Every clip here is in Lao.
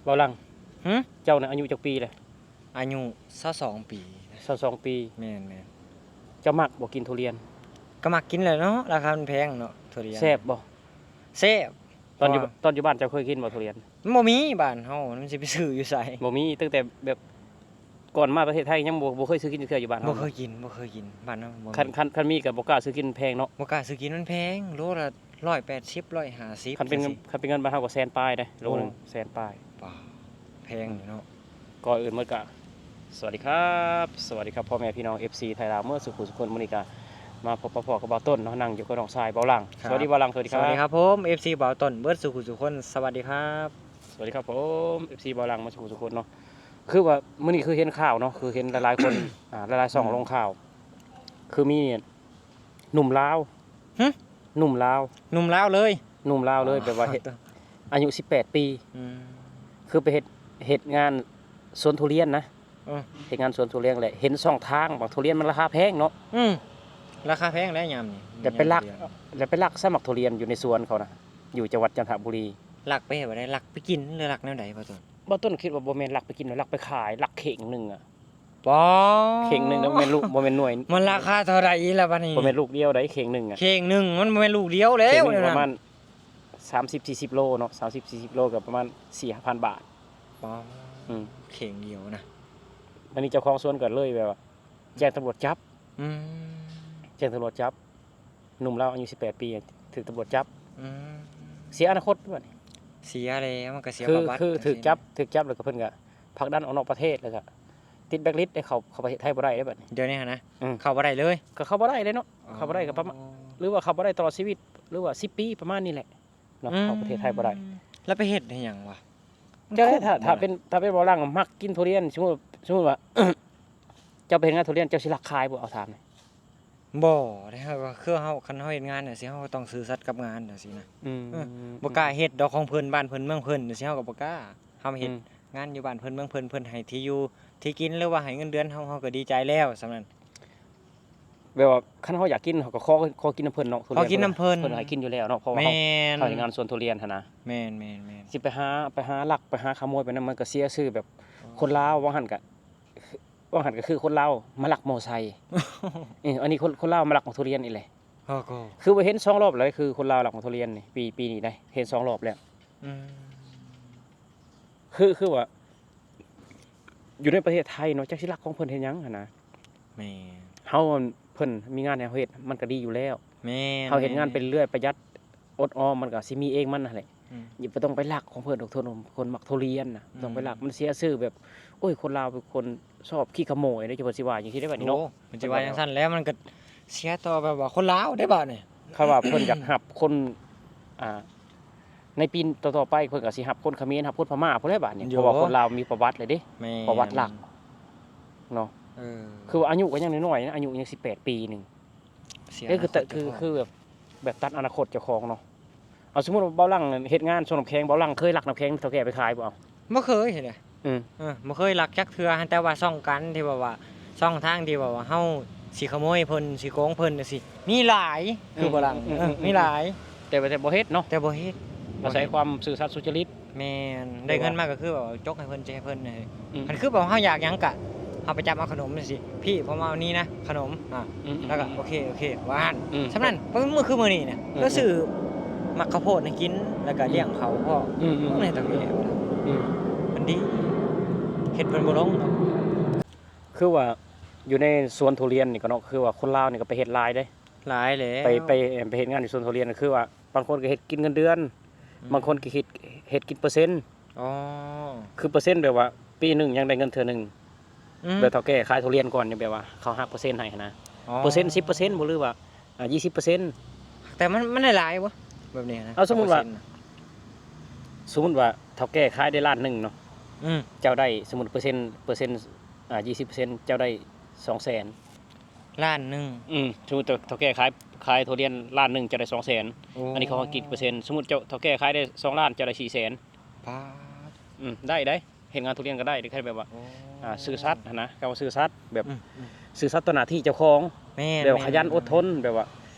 ເບົາຫຼັງ ຫື? ເຈົ້ານະອາຍຸຈັກປີແຫຼະ? ອາຍຸຊາວສອງປີ. ຊາວສອງປີ. ແມ່ນໆ. ເຈົ້າມັກບໍ່ກິນທຸລຽນ? ກໍມັກກິນແຫຼະເນາະ, ລາຄາມັນແພງເນາະ ທຸລຽນ. ແຊບບໍ່? ແຊບ. ຕອນຢູ່ ເພາະວ່າ ຕອນຢູ່ບ້ານເຈົ້າເຄີຍກິນບໍ່ທຸລຽນ? ມັນບໍ່ມີ, ບ້ານເຮົາມັນຊິໄປຊື້ຢູ່ໃສ? ບໍ່ມີ, ຕັ້ງແຕ່ແບບ ກ່ອນມາປະເທດໄທຍັງບໍ່ ບໍ່ເຄີຍຊື້ກິນຈັກເທື່ອຢູ່ບ້ານເຮົາ. ບໍ່ເຄີຍກິນ, ບໍ່ເຄີຍກິນ, ບ້ານເຮົາບໍ່ມີ. ຄັນ ຄັນ ຄັນມີກໍບໍ່ກ້າຊື້ກິນແພງເນາະ. ບໍ່ກ້າຊື້ກິນ, ມັນແພງ, ໂລລະຮ້ອຍແປດສິບ ຮ້ອຍຫ້າສິບ. ຄັນເປັນເງິນ ຄັນເປັນເງິນບ້ານເຮົາກໍແສນປາຍເດ້ ໂລໜຶ່ງ ໂອ້ ແສນປາຍ. ປ້າ ແພງຢູ່ເນາະ. ກ່ອນອື່ນໝົດກໍ ສະຫວັດດີຄັບ ສະຫວັດດີຄັບ ພໍ່ແມ່ພີ່ນ້ອງ ເອັຟຊີ ໄທລາວ ເໝິດສູ່ຜູ້ສູ່ຄົນ. ມື້ນີ້ກໍມາພົບມາພໍ້ກັບບ່າວຕົ້ນເນາະ, ນັ່ງຢູ່ກັບນ້ອງຊາຍເບົາຫຼັງ. ສະຫວັດດີບ່າວຫຼັງ. ສະຫວັດດີຄັບ ສະຫວັດດີຄັບຜົມ ເອັຟຊີ ບ່າວຕົ້ນ ເບິດສູ່ຜູ້ສູ່ຄົນ. ສະຫວັດດີຄັບ ສະຫວັດດີຄັບຜົມ ເອັຟຊີ ບ່າວຫຼັງ ເບິດສູ່ຜູ້ສູ່ຄົນເນາະ. ຄືວ່າມື້ນີ້ຄືເຫັນຂ່າວເນາະ, ຄືເຫັນຫຼາຍໆຄົນ ອ່າ ຫຼາຍໆຊ່ອງ ອືມ ລົງຂ່າວ ຄືມີໜຸ່ມລາວ. ຫຶ? ໜຸ່ມລາວ. ໜຸ່ມລາວເລີຍ? ໜຸ່ມລາວເລີຍ. ອໍ ແບບວ່າເຮັດ ອາຍຸສິບແປດປີ. ອືມ. ຄືໄປເຮັດ ເຮັດງານສວນທຸລຽນນະ. ເອີ ເຮັດງານສວນທຸລຽນແຫຼະ ເຫັນຊ່ອງທາງ ບັກທຸລຽນມັນລາຄາແພງເນາະ. ອືມ ລາຄາແພງແຫຼະຍາມນີ້. ແລ້ວໄປລັກ ແລ້ວໄປລັກຊະໝາກທຸລຽນຢູ່ໃນສວນເຂົານະ ຢູ່ຈັງຫວັດຈັນທະບູລີ. ລັກໄປເຮັດແນວໃດ? ລັກໄປກິນ ຫຼືລັກແນວໃດ ບ່າວຕົ້ນ? ບ່າວຕົ້ນຄິດວ່າບໍ່ແມ່ນລັກໄປກິນ, ລັກໄປຂາຍ, ລັກເຂ່ງໜຶ່ງອະ. ປ້າ ເຂ່ງໜຶ່ງນະ ບໍ່ແມ່ນລູກ ບໍ່ແມ່ນໜ່ວຍ. ມັນລາຄາເທົ່າໃດອີກລະບາດນີ້? ບໍ່ແມ່ນລູກດຽວໃດ ເຂ່ງໜຶ່ງອະ. ເຂ່ງໜຶ່ງມັນບໍ່ແມ່ນລູກດຽວແລ້ວ. ເຂ່ງໜຶ່ງປະມານສາມສິບສີ່ສິບໂລເນາະ, ສາມສິບສີ່ສິບໂລກໍປະມານສີ່ຫ້າພັນບາດ. ປ້າ ອືມ ເຂ່ງດຽວນະ. ບາດນີ້ເຈົ້າຂອງສວນກໍເລີຍແບບວ່າແຈ້ງຕຳຫຼວດຈັບ. ອືມ ແຈ້ງຕຳຫຼວດຈັບ. ໜຸ່ມລາວອາຍຸສິບແປດປີ ຖືກຕຳຫຼວດຈັບ. ອືມ ເສຍອະນາຄົດບາດນີ້. ເສຍແລ້ວ ມັນກໍເສຍ ຄື ປະຫວັດ ຄືຖືກຈັບ ຈັ່ງຊີ້ນະ. ຖືກຈັບແລ້ວກໍເພິ່ນກໍຜັກດັນອອກນອກປະເທດ ແລ້ວກໍຕິດແບລັກລິດ ໄດ້ເຂົ້າ ເຂົ້າປະເທດໄທບໍ່ໄດ້ເດ້ບາດນີ້. ດຽວນີ້ຫັ້ນນະ. ອືມ ເຂົ້າບໍ່ໄດ້ເລີຍ? ກໍເຂົ້າບໍ່ໄດ້ເລີຍເນາະ. ອໍ ເຂົ້າບໍ່ໄດ້ກໍປະມານ ຫຼືວ່າເຂົ້າບໍ່ໄດ້ຕະຫຼອດຊີວິດ ຫຼືວ່າສິບປີ ປະມານນີ້ແຫຼະເນາະ. ອືມ ເຂົ້າປະເທດໄທບໍ່ໄດ້. ແລ້ວໄປເຮັດອີ່ຫຍັງວະ? ເຈົ້າ ຖ້າ ຖ້າເປັນ ຖ້າເປັນບ່າວຫຼັງມັກກິນທຸລຽນ, ສົມມຸດ ສົມມຸດວ່າ ເຈົ້າໄປເຮັດງານທຸລຽນ ເຈົ້າຊິລັກຂາຍບໍ່? ເອົາຖາມແດ່. ບໍ່ເດ້. ເຮົາກໍຄືເຮົາ ຄັນເຮົາເຮັດງານຈັ່ງຊີ້ ເຮົາກໍຕ້ອງຊື່ສັດກັບງານຈັ່ງຊີ້ນະ. ອືມ ເອີ ບໍ່ກ້າເຮັດດອກຂອງເພິ່ນ ບ້ານເພິ່ນເມືອງເພິ່ນຈັ່ງຊີ້ ເຮົາກໍບໍ່ກ້າ. ເຮົາມາເຮັດ ອືມ ງານຢູ່ບ້ານເພິ່ນເມືອງເພິ່ນ ເພິ່ນໃຫ້ທີ່ຢູ່ທີ່ກິນ ຫຼືວ່າໃຫ້ເງິນເດືອນເຮົາ ເຮົາກໍດີໃຈແລ້ວສ່ຳນັ້ນ. ແບບວ່າຄັນເຮົາຢາກກິນ ເຮົາກໍຂໍ ຂໍກິນນຳເພິ່ນເນາະ. ຂໍກິນນຳເພິ່ນ ເພິ່ນໃຫ້ກິນຢູ່ແລ້ວເນາະ ເພາະວ່າເຮົາ ແມ່ນ ເຮົາເຮັດງານສວນທຸລຽນຫັ້ນນະ. ແມ່ນໆໆ. ຊິໄປຫາ ໄປຫາລັກ ໄປຫາຂະໂມຍໄປນັ້ນ ມັນກໍເສຍຊື່ແບບ ອໍ ຄົນລາວວ່າຫັ້ນກະ ວ່າຫັ້ນກໍຄືຄົນລາວມາລັກມໍໄຊ. ເອີ ອັນນີ້ຄົນ ຄົນລາວມາລັກໝາກທຸລຽນອີກແຫຼະ. ໂອ້ໂຫ ຄືວ່າເຫັນສອງລອບແລ້ວ ຄືຄົນລາວລັກໝາກທຸລຽນນີ້ ປີ ປີນີ້ໄດ໋ ເຫັນສອງລອບແລ້ວ. ອືມ ຄື ຄືວ່າຢູ່ໃນປະເທດໄທເນາະ ຈັກຊິລັກຂອງເພິ່ນເຮັດຫຍັງຫັ້ນນະ. ແມ່ນ. ເຮົາ ເພິ່ນມີງານໃຫ້ເຮົາເຮັດ ມັນກໍດີຢູ່ແລ້ວ. ແມ່ນ. ເຮົາເຮັດງານໄປເລື້ອຍ ປະຢັດ ອົດອອມ ມັນກໍຊິມີເອງມັນຫັ້ນແຫຼະ. ອືມ ຢ່າ ບໍ່ຕ້ອງໄປລັກຂອງເພິ່ນດອກ ຄົນ ຄົນມັກທຸລຽນນະ. ອືມ ຕ້ອງໄປລັກ ມັນເສຍຊື່ແບບ ໂອ້ຍ ຄົນລາວເປັນຄົນຊອບຂີ້ຂະໂມຍເດ້ ເພິ່ນຊິວ່າຈັ່ງຊີ້ໄດ໋ບາດນີ້ເນາະ. ໂອ້ ເພິ່ນຊິວ່າຈັ່ງຊັ້ນແລ້ວ ມັນກໍເສຍຕໍ່ແບບວ່າຄົນລາວເດ້ບາດນີ້. ຄັນວ່າເພິ່ນຢາກຮັບຄົນ ອ່າ ໃນປີຕໍ່ໆໄປ ເພິ່ນກໍຊິຮັບຄົນຂະເໝນ ຮັບຄົນພະມ້າພຸ້ນແຫຼະບາດນີ້. ໂອ້ ເພາະວ່າຄົນລາວມີປະຫວັດແລ້ວເດ້. ແມ່ນ. ປະຫວັດລັກເນາະ. ເອີ ຄືວ່າອາຍຸກໍຍັງນ້ອຍໆນະ ອາຍຸຍັງສິບແປດປີໜຶ່ງ. ເສຍ ເອີ ຄື ອະນາຄົດ ຄື ເຈົ້າຂອງ ຄືແບບ ແບບຕັດອະນາຄົດເຈົ້າຂອງເນາະ. ເອົາ ສົມມຸດວ່າບ່າວຫຼັງເຮັດງານສວນນ້ຳແຂງ ບ່າວຫຼັງເຄີຍລັກນ້ຳແຂງເຖົ້າແກ່ໄປຂາຍບໍ່? ເອົາ ບໍ່ເຄີຍເດ. ອືມ ເອີ ບໍ່ເຄີຍລັກຈັກເທື່ອ ແຕ່ວ່າຊ່ອງການທີ່ແບບວ່າ ຊ່ອງທາງທີ່ແບບວ່າເຮົາຊິຂະໂມຍເພິ່ນ ຊິໂກງເພິ່ນຈັ່ງຊີ້ ມີຫຼາຍ. ອືມ ຄືບ່າວຫຼັງ ອືມ ເອີ ອືມ ມີຫຼາຍ ແຕ່ວ່າ ແຕ່ບໍ່ເຮັດເນາະ. ແຕ່ບໍ່ເຮັດ ອາໄສຄວາມຊື່ສັດສຸຈະລິດ. ແມ່ນ. ໄດ້ເງິນມາກໍຄືແບບວ່າຈົກໃຫ້ເພິ່ນ ແຈກໃຫ້ເພິ່ນ. ອືມ ຄັນຄືແບບເຮົາຢາກຫຍັງກະ ເຮົາໄປຈັບເອົາຂະໜົມຈັ່ງຊີ້ ພີ່ ຜົມເອົານີ້ນະ ຂະໜົມ ອາ ອືມ ແລ້ວກໍ ອືມ ໂອເຄ ໂອເຄ ວ່າຫັ້ນ. ອືມ ສ່ຳນັ້ນ. ມື້ຄືມື້ນີ້ນະ ອືມ ກໍຊື້ໝາກເຂົ້າໂພດໃຫ້ກິນ ແລ້ວກໍລ້ຽງເຂົາພ້ອມ. ອືມ ອືມ ໃນຕະເວນ. ອືມ ມັນດີ ເຮັດເພິ່ນບໍ່ລົງດອກ. ຄືວ່າຢູ່ໃນສວນທຸລຽນນີ້ກໍເນາະ ຄືວ່າຄົນລາວນີ້ກໍໄປເຮັດຫຼາຍເດ້. ຫຼາຍແລ້ວ ໄປ ໄປ ໄປເຮັດງານຢູ່ສວນທຸລຽນ ຄືວ່າບາງຄົນກໍເຮັດກິນເງິນເດືອນ. ອືມ ບາງຄົນກໍເຮັດ ເຮັດກິນເປີເຊັນ. ອໍ ຄືເປີເຊັນແບບວ່າປີໜຶ່ງຍັງໄດ້ເງິນເທື່ອໜຶ່ງ. ອືມ ແບບເຖົ້າແກ່ຂາຍທຸລຽນກ່ອນນີ້ ແບບວ່າເຂົາຫັກເປີເຊັນໃຫ້ຫັ້ນນະ. ອໍ ເປີເຊັນ ສິບເປີເຊັນບໍ່ ຫຼືວ່າ ອ່າ ຊາວເປີເຊັນ. ແຕ່ມັນ ມັນໄດ້ຫຼາຍບໍ່ແບບນີ້ນະ? ເອົາ ສົມມຸດວ່າ ເປີເຊັນນະ ສົມມຸດວ່າເຖົ້າແກ່ຂາຍໄດ້ລ້ານໜຶ່ງເນາະ. ອືມ ເຈົ້າໄດ້ ສົມມຸດເປີເຊັນ ເປີເຊັນ ອ່າ ຊາວເປີເຊັນ ເຈົ້າໄດ້ສອງແສນ. ລ້ານໜຶ່ງ. ອືມ ສົມມຸດເຖົ້າແກ່ຂາຍ ຂາຍທຸລຽນລ້ານໜຶ່ງ ເຈົ້າໄດ້ສອງແສນ. ໂອ້ ອັນນີ້ເຂົາຫັກກິນເປີເຊັນ. ສົມມຸດເຈົ້າ ເຖົ້າແກ່ຂາຍໄດ້ສອງລ້ານ ເຈົ້າໄດ້ສີ່ແສນ. ປາດ. ອືມ ໄດ້ ໄດ້ ເຮັດງານທຸລຽນກໍໄດ້ ແຕ່ແຄ່ແບບວ່າ ໂອ້ ອ່າ ຊື່ສັດຫັ້ນນະ ຄຳວ່າຊື່ສັດແບບ ອືມ ອືມ ຊື່ສັດຕໍ່ໜ້າທີ່ເຈົ້າຂອງ. ແມ່ນ. ແບບວ່າຂະຫຍັນ ແມ່ນ ອົດທົນ ແບບວ່າ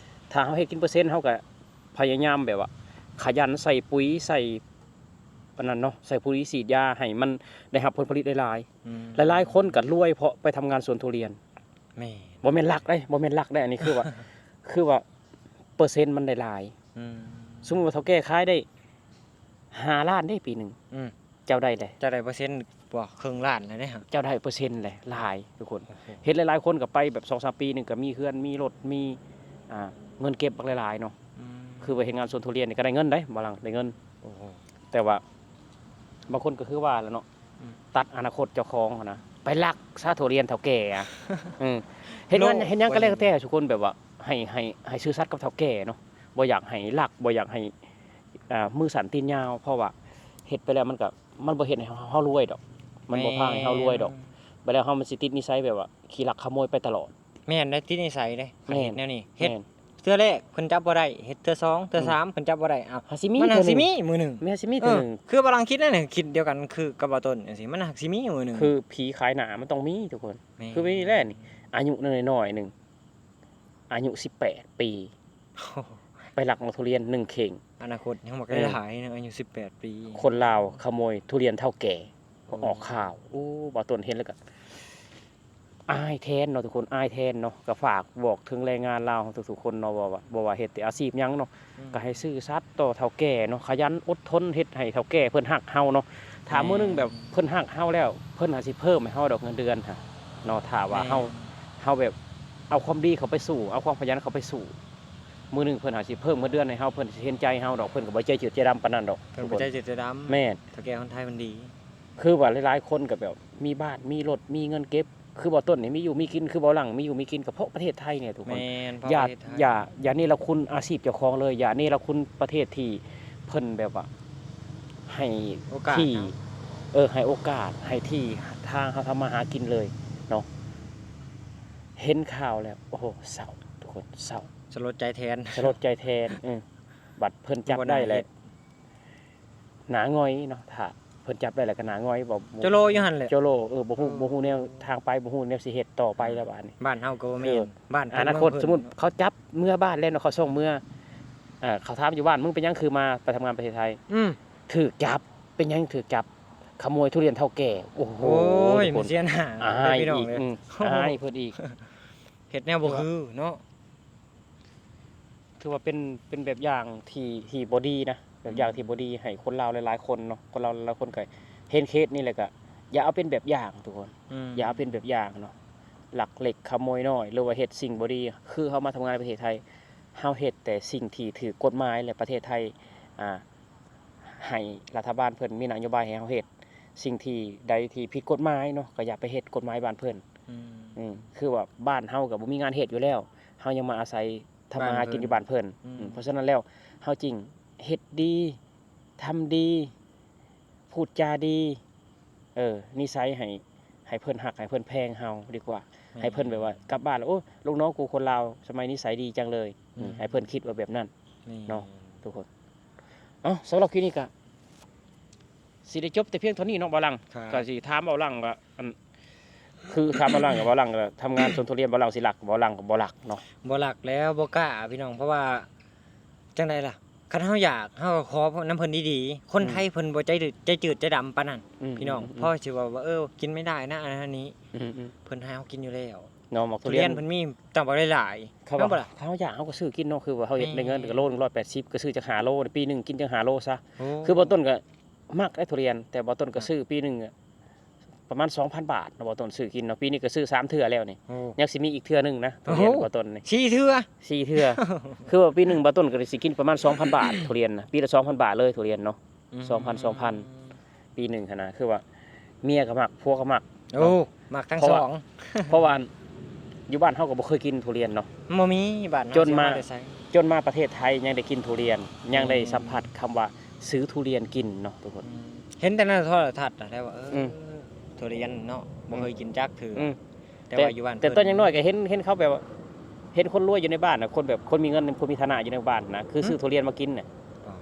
ຖ້າເຮົາເຮັດກິນເປີເຊັນ ເຮົາກໍພະຍາຍາມແບບວ່າຂະຫຍັນ ໃສ່ປຸ໋ຍ ໃສ່ ອັນນັ້ນເນາະ ໃສ່ປຸ້ຍສີດຢາໃຫ້ມັນໄດ້ຮັບຜົນຜະລິດຫຼາຍໆ. ອືມ ຫຼາຍໆຄົນກໍລວຍເພາະໄປທຳງານສວນທຸລຽນ. ແມ່ນ ບໍ່ແມ່ນລັກເດ້ ບໍ່ແມ່ນລັກເດ້ ອັນນີ້ຄືວ່າ ຄືວ່າເປີເຊັນມັນໄດ້ຫຼາຍ. ອືມ ສົມມຸດວ່າເຖົ້າແກ່ຂາຍໄດ້ຫ້າລ້ານເດ້ປີໜຶ່ງ ອືມ ເຈົ້າໄດ້ເດ້ ເຈົ້າໄດ້ເປີເຊັນບໍ່ ເຄິ່ງລ້ານແລ້ວເດ້ ເຈົ້າໄດ້ເປີເຊັນແຫຼະ ຫຼາຍທຸກຄົນ. ໂອ້ໂຫ ເຮັດຫຼາຍໆຄົນກໍໄປແບບສອງສາມປີໜຶ່ງກໍມີເຮືອນ ມີລົດ ມີ ອ່າ ເງິນເກັບບັກຫຼາຍໆເນາະ. ອືມ ຄືວ່າເຮັດງານສວນທຸລຽນນີ້ກໍໄດ້ເງິນເດ້ ບ່າວຫຼັງ ໄດ້ເງິນ. ໂອ້ໂຫ ແຕ່ວ່າບາງຄົນກໍຄືວ່າແຫຼະເນາະ ອືມ ຕັດອະນາຄົດເຈົ້າຂອງຫັ້ນນະ ໄປລັກຊາທຸລຽນເຖົ້າແກ່ອະ. ເອີ ເຮັດງານ ເນາະ ເຮັດຫຍັງກໍແລ້ວແຕ່ທຸກຄົນ ແບບວ່າໃຫ້ ໃຫ້ ໃຫ້ຊື່ສັດກັບເຖົ້າແກ່ເນາະ ບໍ່ຢາກໃຫ້ລັກ ບໍ່ຢາກໃຫ້ ອ່າ ມືສັ້ນຕີນຍາວ ເພາະວ່າເຮັດໄປແລ້ວມັນກໍ ມັນບໍ່ເຮັດໃຫ້ເຮົາ ເຮົາລວຍດອກ ມັນບໍ່ພາໃຫ້ເຮົາລວຍດອກ. ແມ່ນ ບາດແລ້ວເຮົາມັນຊິຕິດນິໄສແບບວ່າຂີ້ລັກຂະໂມຍໄປຕະຫຼອດ. ແມ່ນໄດ້ ຕິດນິໄສເດ້ ຄັນເຮັດແນວນີ້ ແມ່ນ ເຮັດ ແມ່ນ ເທື່ອແລກເພິ່ນຈັບບໍ່ໄດ້ ເຮັດເທື່ອສອງ ເທື່ອ ອືມ ສາມ ເພິ່ນຈັບບໍ່ໄດ້ ເອົ້າ ຫາຊິມີ ມັນຫາຊິມີ ເທື່ອໜຶ່ງ ມື້ໜຶ່ງ ມັນຫາຊິມີເທື່ອໜຶ່ງ. ເອີ ຄືບ່າວຫຼັງຄິດນັ້ນນະ ຄິດດຽວກັນຄືກັບບ່າວຕົ້ນຈັ່ງຊີ້ ມັນຫາຊິມີມື້ໜຶ່ງ. ຄືຜີຂາຍໜ້າມັນຕ້ອງມີທຸກຄົນ. ແມ່ນ ຄືມີແຫຼະນີ້ ອາຍຸນ້ອຍໆໜຶ່ງ ອາຍຸສິບແປດປີ ໂອ້ ໄປລັກເອົາທຸລຽນໜຶ່ງເຂ່ງ. ອະນາຄົດຍັງບັກຫຼາຍເນາະ ອາຍຸສິບແປດປີ ຄົນລາວຂະໂມຍທຸລຽນເຖົ້າແກ່ ໂອ້ ອອກຂ່າວ. ໂອ້ ບ່າວຕົ້ນເຫັນແລ້ວກໍ ອາຍແທນເນາະທຸກຄົນ ອາຍແທນເນາະ. ກໍຝາກບອກເຖິງແຮງງານລາວເຮົາທຸກໆຄົນເນາະ ບໍ່ວ່າ ບໍ່ວ່າເຮັດແຕ່ອາຊີບຫຍັງເນາະ ອືມ ກໍໃຫ້ຊື່ສັດຕໍ່ເຖົ້າແກ່ເນາະ ຂະຫຍັນອົດທົນ ເຮັດໃຫ້ເຖົ້າແກ່ເພິ່ນຮັກເຮົາເນາະ. ຖ້າ ແມ່ນ ມື້ໜຶ່ງແບບເພິ່ນຮັກເຮົາແລ້ວ ເພິ່ນອາດຊິເພີ່ມໃຫ້ເຮົາດອກເງິນເດືອນຫັ້ນເນາະ. ຖ້າວ່າເຮົາ ແມ່ນ ເຮົາແບບເອົາຄວາມດີເຂົ້າໄປສູ້ ເອົາຄວາມຂະຫຍັນເຂົ້າໄປສູ້ ມື້ໜຶ່ງເພິ່ນອາດຊິເພີ່ມເງິນເດືອນໃຫ້ເຮົາ ເພິ່ນຊິເຫັນໃຈເຮົາດອກ ເພິ່ນກໍບໍ່ໃຈຈືດໃຈດຳປານນັ້ນດອກ. ເພິ່ນບໍ່ໃຈຈືດໃຈດຳ ແມ່ນ ເຖົ້າແກ່ຄົນໄທມັນດີ. ຄືວ່າຫຼາຍໆຄົນກໍແບບມີບ້ານມີລົດມີເງິນເກັບ ຄືບ່າວຕົ້ນນີ້ມີຢູ່ມີກິນ ຄືບ່າວຫຼັງມີຢູ່ມີກິນ ກໍເພາະປະເທດໄທນີ້ແຫຼະທຸກຄົນ. ແມ່ນ ເພາະ ຢ່າ ປະເທດໄທ ຢ່າ ຢ່າເນລະຄຸນອາຊີບເຈົ້າຂອງເລີຍ ຢ່າເນລະຄຸນປະເທດທີ່ເພິ່ນແບບວ່າໃຫ້ ໂອກາດ ທີ່ ເນາະ ເອີ ໃຫ້ໂອກາດ ໃຫ້ທີ່ທາງເຮົາທຳມາຫາກິນເລີຍເນາະ. ເຫັນຂ່າວແລ້ວ ໂອ້ໂຫ ເສົ້າທຸກຄົນ ເສົ້າ ສະຫຼົດໃຈແທນ ສະຫຼົດໃຈແທນ. ເອີ ບັດເພິ່ນຈັບໄດ້ແລ້ວ ບໍ່ໜ້າເຮັດ ໜ້າຫງອຍເນາະ ຖ້າເພິ່ນຈັບໄດ້ແລ້ວກໍໜ້າຫງອຍ ບໍ່ ໂຈໂລຢູ່ຫັ້ນແຫຼະ ໂຈໂລ. ເອີ ບໍ່ຮູ້ ເອີ ບໍ່ຮູ້ແນວທາງໄປ ບໍ່ຮູ້ແນວຊິເຮັດຕໍ່ໄປແລ້ວບາດນີ້. ບ້ານເຮົາກໍບໍ່ແມ່ນ ເອີ ບ້ານ ອະນາຄົດ ເພິ່ນ ສົມມຸດເຂົາຈັບເມືອບ້ານແລ້ວເນາະ ເຂົາສົ່ງເມືອ ເອີ ເຂົາຖາມຢູ່ບ້ານ ມຶງເປັນຫຍັງຄືມາໄປທຳງານປະເທດໄທ? ອືມ ຖືກຈັບ. ເປັນຫຍັງຖືກຈັບ? ຂະໂມຍທຸລຽນເຖົ້າແກ່. ໂອ້ໂຫ ໂອ້ຍ ທຸກຄົນ ມັນເສຍໜ້າ ອາຍອີກ ພີ່ນ້ອງເອີຍ ອືມ ອາຍເພິ່ນອີກ ເຮັດແນວບໍ່ຄືເນາະ. ຖືວ່າເປັນ ເປັນແບບຢ່າງທີ່ ທີ່ບໍ່ດີນະ ແບບຢ່າງ ອືມ ທີ່ບໍ່ດີ ໃຫ້ຄົນລາວຫຼາຍໆຄົນເນາະ ຄົນລາວຫຼາຍໆຄົນກໍເຫັນເຄສນີ້ແລ້ວກໍຢ່າເອົາເປັນແບບຢ່າງທຸກຄົນ ອືມ ຢ່າເອົາເປັນແບບຢ່າງເນາະ ລັກເລັກຂະໂມຍນ້ອຍ ຫຼືວ່າເຮັດສິ່ງບໍ່ດີ. ຄືເຮົາມາທຳງານໃນປະເທດໄທ ເຮົາເຮັດແຕ່ສິ່ງທີ່ຖືກກົດໝາຍ ແລະ ປະເທດໄທ ອ່າ ໃຫ້ລັດຖະບານເພິ່ນມີນະໂຍບາຍໃຫ້ເຮົາເຮັດ ສິ່ງທີ່ໃດທີ່ຜິດກົດໝາຍເນາະ ກໍຢ່າໄປເຮັດກົດໝາຍບ້ານເພິ່ນ. ອືມ ອືມ ຄືວ່າບ້ານເຮົາກໍບໍ່ມີງານເຮັດຢູ່ແລ້ວ ເຮົາຍັງມາອາໄສທຳມາຫາກິນຢູ່ບ້ານເພິ່ນ. ອືມ ອືມ ເພາະສະນັ້ນແລ້ວ ເຮົາຈຶ່ງເຮັດດີ ທຳດີ ພູດຈາດີ ເອີ ນິໄສໃຫ້ ໃຫ້ເພິ່ນຮັກ ໃຫ້ເພິ່ນແພງເຮົາດີກວ່າ. ແມ່ນ ໃຫ້ເພິ່ນແບບວ່າກັບບ້ານແລ້ວ ໂອ້ ລູກນ້ອງກູຄົນລາວສະໄໝນິໄສດີຈັງເລີຍ. ອືມ ໃຫ້ເພິ່ນຄິດວ່າແບບນັ້ນ ແມ່ນ ເນາະ ທຸກຄົນ. ເອົ້າ ສຳລັບຄລິບນີ້ກໍຊິໄດ້ຈົບແຕ່ພຽງເທົ່ານີ້ເນາະ ບ່າວຫຼັງ. ກໍຊິຖາມບ່າວຫຼັງວ່າ ອັນ ຄືຖາມບ່າວຫຼັງ ບ່າວຫຼັງກໍທຳງານສວນທຸລຽນ ບ່າວຫຼັງຊິລັກ ບ່າວຫຼັງກໍບໍ່ລັກເນາະ. ບໍ່ລັກແລ້ວ ບໍ່ກ້າພີ່ນ້ອງ ເພາະວ່າ ຈັ່ງໃດລະ ຄັນເຮົາຢາກ ເຮົາກໍຂໍນຳເພິ່ນດີໆ. ຄົນໄທ ອືມ ເພິ່ນບໍ່ໃຈດືດ ໃຈຈືດໃຈດຳປານນັ້ນ ອືມ ພີ່ນ້ອງ ອືມ ພໍຊິເວົ້າວ່າ ເອີ ກິນໄມ່ໄດ້ນະ ອັນນັ້ນອັນນີ້ ອືມ ອືມ ເພິ່ນໃຫ້ເຮົາກິນຢູ່ແລ້ວເນາະ. ໝາກທຸລຽນ ທຸລຽນເພິ່ນມີຕັ້ງບັກຫຼາຍໆ ເຂົາວ່າ ແມ່ນບໍ່ລະ? ເຮົາຢາກ ເຮົາກໍຊື້ກິນເນາະ ຄືວ່າເຮົາເຮັດ ແມ່ນ ໄດ້ເງິນກໍໂລໜຶ່ງຮ້ອຍແປດສິບ ກໍຊື້ຈັກຫ້າໂລ ປີໜຶ່ງກິນຈັກຫ້າໂລຊະ. ໂອ້ ຄືບ່າວຕົ້ນກໍມັກໄດ໋ທຸລຽນ ແຕ່ບ່າວຕົ້ນກໍ ອ່າ ຊື້ປີໜຶ່ງ ປະມານສອງພັນບາດເນາະ ບ່າວຕົ້ນຊື້ກິນເນາະ. ປີນີ້ກໍຊື້ສາມເທື່ອແລ້ວນີ້ ໂອ້ ຍັງຊິມີອີກເທື່ອໜຶ່ງນະ ໂອ້ໂຫ ທຸລຽນບ່າວຕົ້ນນີ້ ສີ່ເທື່ອ ສີ່ເທື່ອ. ຄືວ່າປີໜຶ່ງບ່າວຕົ້ນກໍຊິກິນປະມານສອງພັນບາດ ທຸລຽນນະ ປີລະສອງພັນບາດເລີຍທຸລຽນເນາະ. ອືມ ສອງພັນ ສອງພັນ ປີໜຶ່ງຫັ້ນນະ ຄືວ່າເມຍກໍມັກ ຜົວກໍມັກ ໂອ້ ເນາະ ມັກທັງສອງ ເພາະວ່າ ເພາະວ່າຢູ່ບ້ານເຮົາກໍບໍ່ເຄີຍກິນທຸລຽນເນາະ ບໍ່ມີ ບ້ານເຮົາ ຈົນມາ ຊິເອົາມາແຕ່ໃສ? ຈົນມາປະເທດໄທຍັງໄດ້ກິນທຸລຽນ ອືມ ຍັງໄດ້ສຳຜັດຄຳວ່າຊື້ທຸລຽນກິນເນາະທຸກຄົນ. ອືມ ເຫັນແຕ່ໃນໂທລະທັດນະ ແຕ່ວ່າ ເອີ ອືມ ທຸລຽນເນາະ ບໍ່ເຄີຍ ອືມ ກິນຈັກເທື່ອ. ອືມ ແຕ່ ແຕ່ວ່າຢູ່ບ້ານ ແຕ່ຕອນຍັງນ້ອຍກໍເຫັນ ເຫັນເຂົາແບບວ່າ ເຫັນຄົນລວຍຢູ່ໃນບ້ານນະ ຄົນແບບ ຄົນມີເງິນ ຄົນມີຖານະຢູ່ໃນບ້ານນະ ຄື ອືມ ຊື້ທຸລຽນມາກິນນະ. ອໍ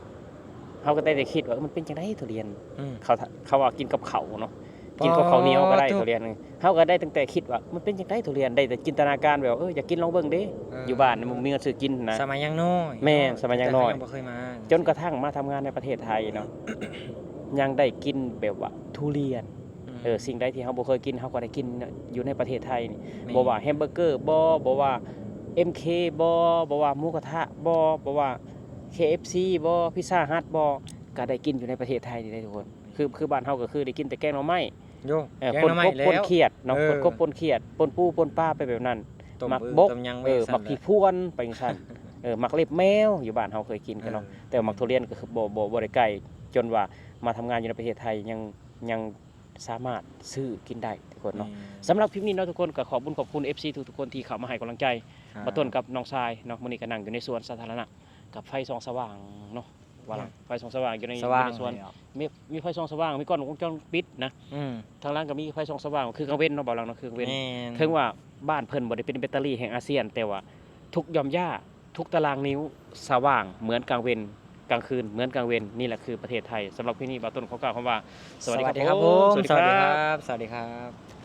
ເຮົາກໍໄດ້ແຕ່ຄິດວ່າ ເອີ ມັນເປັນຈັ່ງໃດທຸລຽນ? ອືມ ເຂົາ ເຂົາວ່າກິນກັບເຂົ້າເນາະ ອໍ ກິນກັບເຂົ້າໜຽວກໍໄດ້ ທຸລຽນ. ເຮົາກໍໄດ້ຕັ້ງແຕ່ຄິດວ່າ ມັນເປັນຈັ່ງໃດທຸລຽນ? ໄດ້ແຕ່ຈິນຕະນາການແບບ ເອີ ຢາກກິນລອງເບິ່ງເດ້. ເອີ ຢູ່ບ້ານບໍ່ມີເງິນຊື້ກິນນະ. ສະໄໝຍັງນ້ອຍ ແມ່ນ ເນາະ ສະໄໝຍັງນ້ອຍ ຍັງບໍ່ເຄີຍມາ ຈົນກະທັ່ງມາທຳງານໃນປະເທດໄທເນາະ. ຍັງໄດ້ກິນແບບວ່າທຸລຽນ ອືມ ເອີ ສິ່ງໃດທີ່ເຮົາບໍ່ເຄີຍກິນ ເຮົາກໍໄດ້ກິນຢູ່ໃນປະເທດໄທນີ້ ແມ່ນ ບໍ່ວ່າແຮມເບີເກີບໍ ບໍ່ວ່າເອັມເຄບໍ ບໍ່ວ່າໝູກະທະບໍ ບໍ່ວ່າເຄເອັຟຊີບໍ ພິດຊາຮັດບໍ ກໍໄດ້ກິນຢູ່ໃນປະເທດໄທນີ້ເດ້ທຸກຄົນ ຄື ຄືບ້ານເຮົາກໍຄືໄດ້ກິນແຕ່ແກງໜໍ່ໄມ້ ໂຍ ເອີ ແກງໜໍ່ໄມ້ ປົນກົບ ແລ້ວ ປົນຂຽດເນາະ ເອີ ປົນກົບ ປົນຂຽດ ປົນປູ ປົນປາໄປແບບນັ້ນ ຕົ້ມ ໝາກບົກ ຕົ້ມຫຍັງໄປ ເອີ ຈັ່ງຊັ້ນ ໝາກຜີພວນໄປຈັ່ງຊັ້ນ ເອີ ໝາກເລັບແມວ ຢູ່ບ້ານເຮົາເຄີຍກິນກັນເນາະ ເອີ ແຕ່ວ່າໝາກທຸລຽນກໍຄືບໍ່ ບໍ່ ບໍ່ໄດ້ໃກ້ ຈົນວ່າມາທຳງານຢູ່ໃນປະເທດໄທ ຍັງ ຍັງສາມາດຊື້ກິນໄດ້ທຸກຄົນເນາະ ແມ່ນ ສຳລັບຄລິບນີ້ເນາະທຸກຄົນ ກໍຂອບບຸນຂອບຄຸນເອັຟຊີທຸກໆຄົນທີ່ເຂົ້າມາໃຫ້ກຳລັງໃຈ ອ່າ ບ່າວຕົ້ນກັບນ້ອງຊາຍເນາະ ມື້ນີ້ກໍນັ່ງຢູ່ໃນສວນສາທາລະນະ ກັບໄຟສ່ອງສະຫວ່າງເນາະ ວ່າ ອືມ ໄຟສ່ອງສະຫວ່າງຢູ່ໃນ ສະຫວ່າງ ຢູ່ໃນສວນ ແລ້ວ ມີ ມີໄຟສ່ອງສະຫວ່າງ ມີກ້ອງວົງຈອນປິດນະ ອືມ ທາງຫຼັງກໍມີໄຟສ່ອງສະຫວ່າງ ຄືກາງເວັນເນາະ ບ່າວຫຼັງເນາະ ຄືກາງເວັນ ແມ່ນ ເຖິງວ່າບ້ານເພິ່ນບໍ່ໄດ້ເປັນແບັດເຕີຣີແຫ່ງອາຊຽນ ແຕ່ວ່າທຸກຢ່ອມຢ່າ ທຸກຕາລາງນິ້ວສະຫວ່າງເໝືອນກາງເວັນ ກາງຄືນເໝືອນກາງເວັນ ນີ້ແຫຼະຄືປະເທດໄທ ສຳລັບຄລິບນີ້ ບ່າວຕົ້ນຂໍກ່າວຄຳວ່າ ສະຫວັດດີ ສະຫວັດດີຄັບ ຜົມ ສະຫວັດດີ ສະຫວັດດີ ຄັບ ສະຫວັດດີຄັບ.